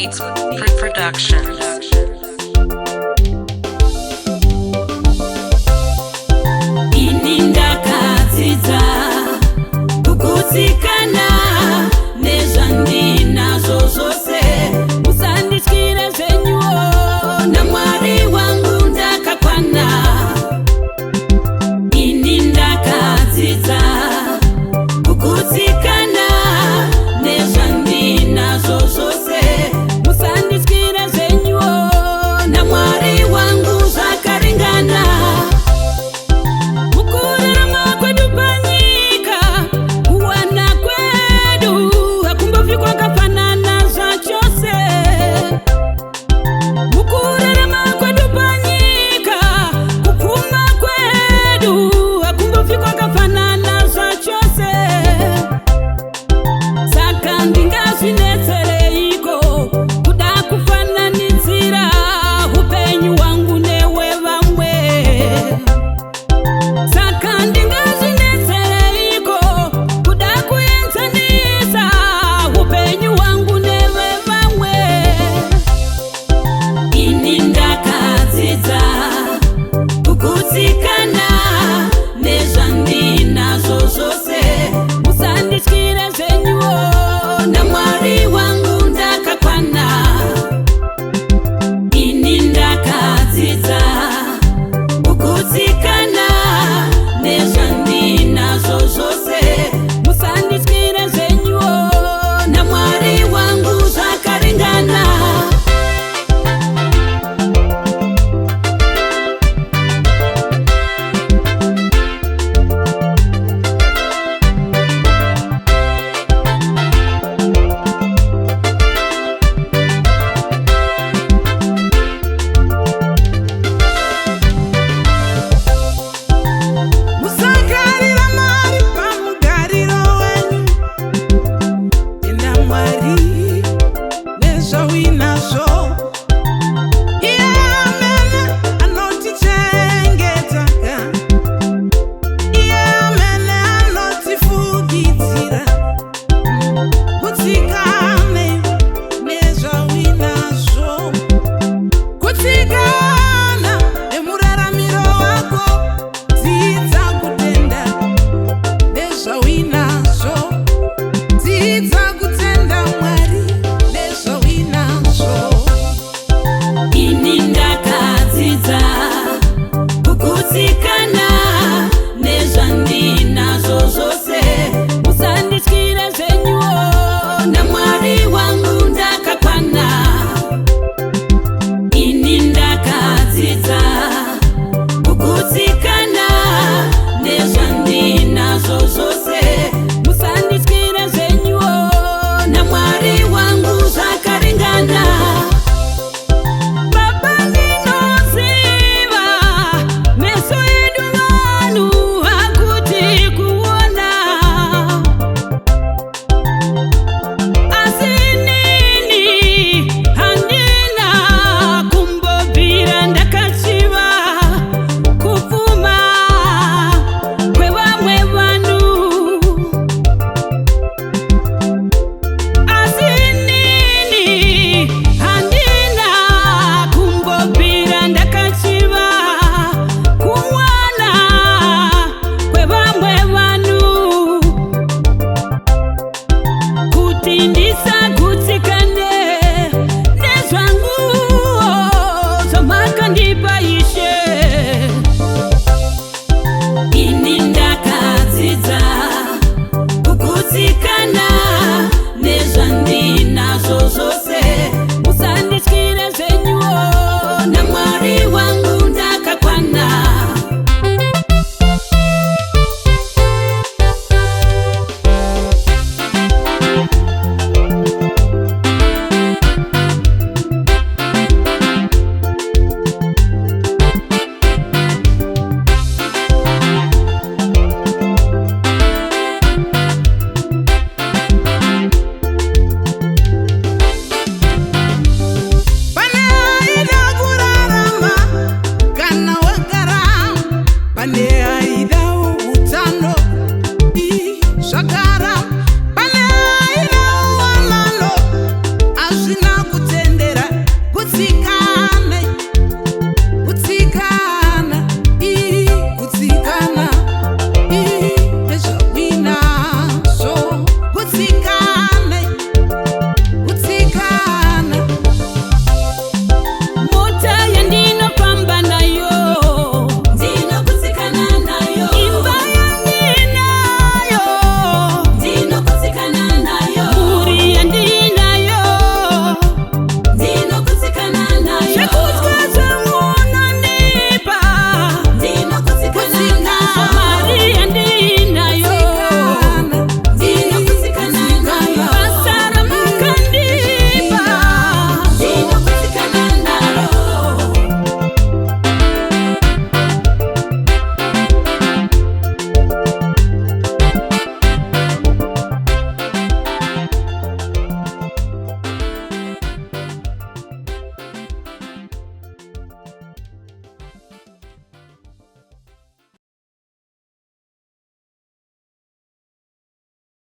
Beats Productions. Ini ndakadzidza kugutsikana nezvandinazvo zvose. Musandityire zvenyuwo, naMwari wangu ndakakwana. Ini ndakadzidza kugutsikana nezvandinazvo zvose. Musandityire zvenyuwo, naMwari wangu zvakaringana. Mukurarama kwedu panyika, kuwana kwedu hakumbofi kwakafanana zvachose. Mukurarama kwedu panyika, kupfuma kwedu hakumbofi kwakafanana zvachose. Saka ndingazvinetsereiko kuda kufananidzira upenyu hwangu newevamwe? Saka ndingazvinetsereiko kuda kuenzanisa upenyu hwangu nevevamwe? Ini ndakadzidza kugutsikana nezvandinazvo zvose. Musandityire zvenyuwo, naMwari wangu ndakakwana. Ini ndakadzidza kugutsikana nezvandinazvo zvose. Musandityire zvenyuwo, naMwari wangu zvakaringana. Musagarira mari pamugariro wenyu. Tenda Mwari nezvauinazvo. Iye amene anotichengeta, iye amene anotifukidzira. Gutsikane nezvauinazvo, kutsikana nemuraramiro wako. Dzidza kutenda nezvauinazvo, dzidza.